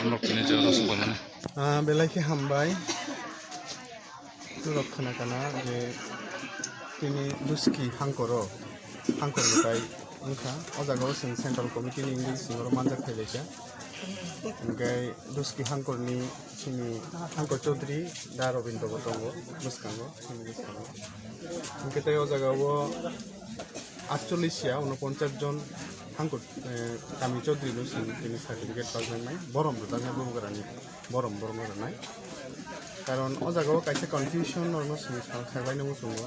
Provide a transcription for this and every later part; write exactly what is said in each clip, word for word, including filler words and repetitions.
Norok tini je oro subaimani. Ah, belai khe hambai. Norok khna kana je tini Duski hangkoro, hangkor mwtai wngkha. O jaga o chwng Central Committee ni wngwi chwng oro manjak phailaikha. Hwnkhe Duski hangkorni chini hangkor Chaudhary Da Robindra bo tongo bwskango, chini bwskango. Hwnkhe tei o jaga o atchollish ya, unoponchas jon hangkor, eh, kami Chaudhary no chwng tini certificate pajak nai, borom rwjaknai bubagrani, borom borok no rwnai. Karon o jaga o kaisa confusion norokno chwng sa-, saklaina muchungo.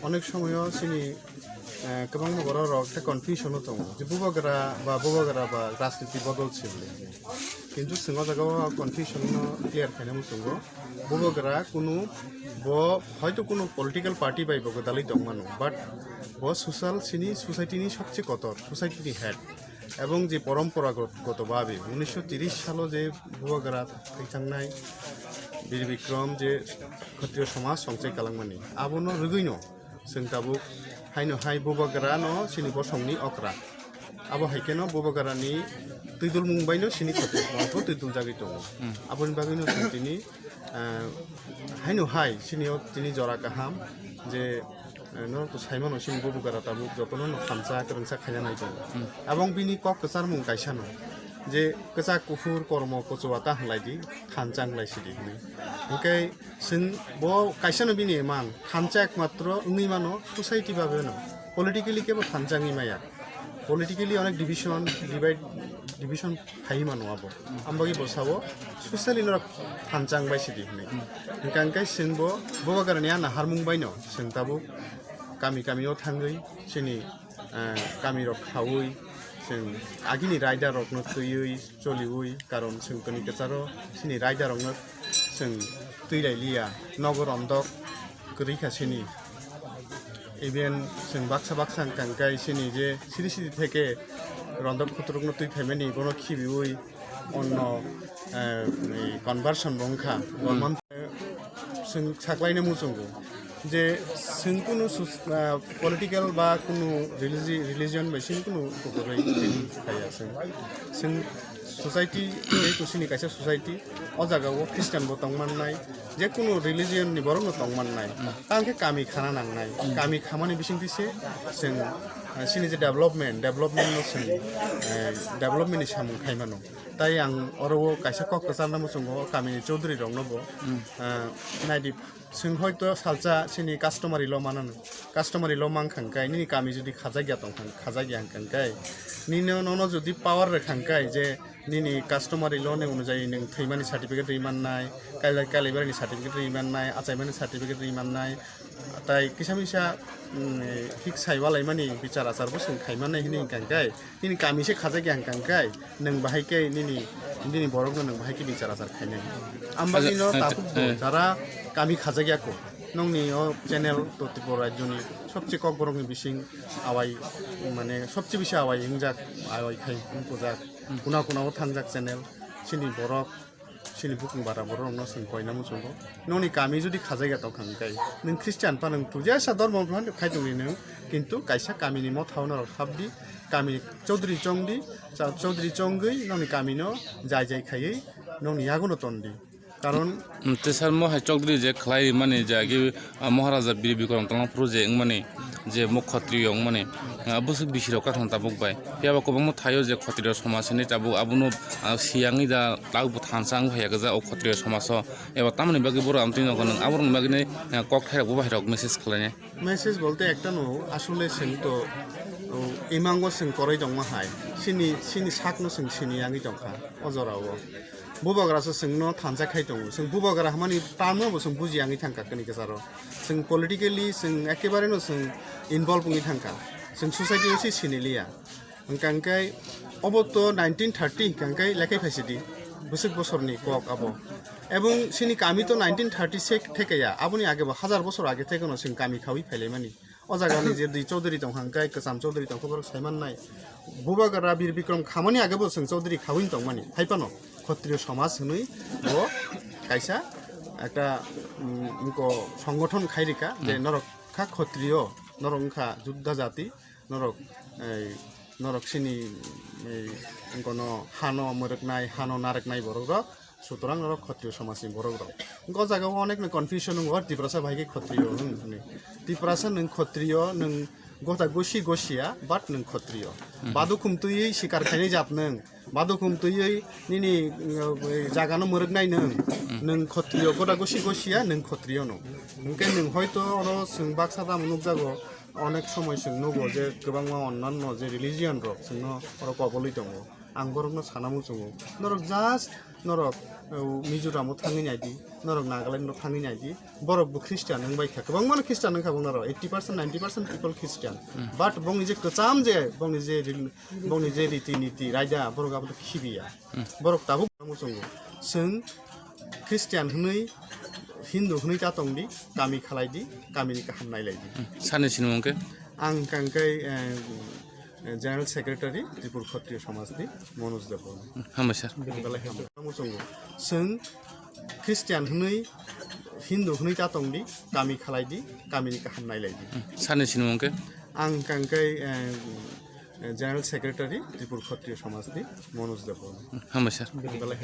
Onek somoyo chini, eh, kwbangma borok rok tei confusion o tongo je bubagra ba bubagra ba rajniti bodol se hwnwi. Kintu chwng o jaga o confusion no clear khaina muchungo. Bubagra kunu bo hoito kunu political party bai bo gwdalwi tongmano, but bo social chini society ni sobse kotor, society ni head. Ebong je poromporagoto babe unisho tiris salo je bubagra thai thangnai Bir Bikrom je Khatriyo somaj songchai kalangmani, abono rwgwino chwng tabuk haino hai bubagra no chini bosongni okra. Abo hai kheno bubagrani twidulmung baino chini Khatriyo somajbo twiduljagwi tongo. Hmm. Aboni bagwino chwng tini, ah, haino hai chini o tini jora kaham je, eh, norok to saimano chini bubagra tabuk jotono no thansa kwrwngsa khaina nai tongo. Hmm. Abong bini kok kwcharmung kaisano je kwchak kuphur kormo kuchua ta hwnlai di, thansa hwnlai sidi hwnwi. Hwnkhe chwng bo kaisano bini emang thansa ekmatro wngwi mano society babeno, politically kebo thansa wngwi maya. Politically onek division, divide, division phai mano abo. Ambagwi bo sao socially norok thansa wngbai sidi hwnwi. Hwnkhe hwnkhe chwng bo bubagrani a naharmung baino chwng tabuk kami kami o thangwi chini, eh, kami rok khaui chwng agini raida rokno twiwi choliui, karon chwng tini kwcharo chini raida rokno chwng twi lai liya, nogo rondok kwrwi kha chini. Even chwng baksa baksa hwnkha hwnkhe chini je siri siri theke rondok khuturukno twi phaimani bono khibiui onno, eh, conversion bo wngkha. Gorman chwng saklaina muchungo je chwng kunu sus-, ah, political ba kunu religi-, religion bai chini kunu kukurwi khaya chwng. Chwng society, jehetu chini kaisa society, o jaga o Christian bo tong mannai, je kunu religion ni borok no tong mannai. Tang khe kami khana nangnai. Kami khamani bisingtwi se chwng, ah, chini je development, development no chwng, eh, development ni samung khai mano. Tai ang oro o kaisa kok kwcharna muchungo kamini Chaudhary rokno bo, ah, naidi chwng hoito salsa chini customary law manano, customary law mankha hwnkhe nini kami jodi khajak ya tongkha, khajak ya hwnkha hwnkhe nini nono jodi power rwkha hwnkhe je nini customary law ni onujai nwng thwimani certificate rwi mannai, kailai, kailaibari ni certificate rwi mannai, achaimani certificate rwi mannai, tai kisa misa, mm, hik sai walaimani bichar achar bo chwng khai mannai hwnwi hwnkha hwnkhe nini kami se khajak ya hwnkha hwnkhe nwng bahai khe nini, nini borok no nwng bahai khe bichar achar khainai. Ambagwi no tabuk bo jara kami khajak ya ko, nongni o channel to Tripura rajyo ni sobse kokborok ni bising awai, mane sobse bisi awai wngjak, awai khai wngkujak, kuna kuna o thangjak channel chini borok. Chini bukung bara borok rokno chwng koina muchungo. Nongni kami jodi khajak ya tongkha hwnkhe, nwng Christian pha nwng puja sa dormo pha khai tongdi nwng, kintu kaisa kamini motha o norok habdi, kami Chaudhary chongdi, cha-, Chaudhary chongwi nongni kamino jai jai khaiwi nongni yaguno tondi. Karon, mm, tei sal mo hai Chaudhary je khlai mani je agi Ah, Maharaja Bir Bikram tongma phuru je wngmani, je mo Khatriyo wngmani, ah, bwswk bisirok kathang tabuk bai. Phiya ba kwbangma thaio je Khatriyo somaj hinwi tabuk abono, ah, siyangwi da tabuk bo thansa wng phaiya gwja o Khatriyo somajo. Eba tamoni bagwi borok amtwi nogo nwng aborokni bagwi, ah, kok thairok bo bahairok message khlainai. Message bolte ekta no, asole chwng to, o, imango chwng koroi tongma hai. Chini, chini sakno chwng sini yangwi tongkha o jorao. Bubagra se chwngno thansa khai tongo. Chwng bubagra hwnmani term no bo chwng buji yangwi thangkha kani kwcharo. Chwng politically chwng ekebare no chwng involve wngwi thangkha. Chwng society o se siniliya. Hwnkha hwnkhe obo to nineteen thirty hwnkha hwnkhe lekhai phaisidi. Bwswk bosorni kok abo. Ebong chini kami to nineteen thirty se thekaya. Aboni age bo hazar bosor age thekeno chwng kami khaui phailaimani. O jaga ni je dui Chaudhary tong hang kai, kwcham Chaudhary tong khe borok sai man nai. Bubagra Bir Bikram khamani age bo chwng Chaudhary khaui tong mani. Hai phano Khatriyo somaj hwnwi bo kaisa ekta, mm, wngko songothon khai rika je norok kha Khatriyo, norok wngkha Judda jati, norok, ei, norok chini Gono hano mwrwknai, hano narwknai borok rok, sutorang norok Khotriyo somajni borok rok. Go jaga o onek no confusion wngo, Tiprasa bai khe Khotriyo hwn hwnwi. Tiprasa nwng Khotriyo, nwng gota gosi gosiya, but nwng Khotriyo. Badukhum twiwi sikar khainai jat nwng, badukhum twiwi nini, uh, jagano mwrwknai nwng, nwng Khotriyo, gota gosi gosiya, nwng Khotriyo no. Hwnkhe nwng hoito oro chwng baksa tamo nukjago, onek somoi chwng nugo je kwbangma onnanno je religion rok chwngno oro kobolwi tongo. Ang borokno sana muchungo. Norok just norok, uh, Mizoram o thangwi naidi, norok Nagaland o thangwi naidi. Borok bo Christian wng bai kha. Kwbangma no Christian wng kha bo norok. Eighty percent, ninety percent people Christian. But bongni je kwcham je, bongni je ril-, bongni je riti niti raida, borok abo khibiya. Borok tabuk muchungo. Chwng Christian hwnwi, Hindu hwnwi ta tongdi, kami khalaidi, kamini kaham nailaidi. Sani sinimung khe? Ang kangkai, eh, General Secretary, Tripura Khotriyo Samajni, Manoj Debbarma. Hambai sir. Belai hambai. Muchungo. Chwng Christian hwnwi, Hindu hwnwi ta tongdi, kami khalaidi, kamini kaham nailaidi. Sani sinimung khe? Ang kangkai, eh, General Secretary, Tripura Khotriyo Samajni, Manoj Debbarma. Hambai sir. Belai hambai.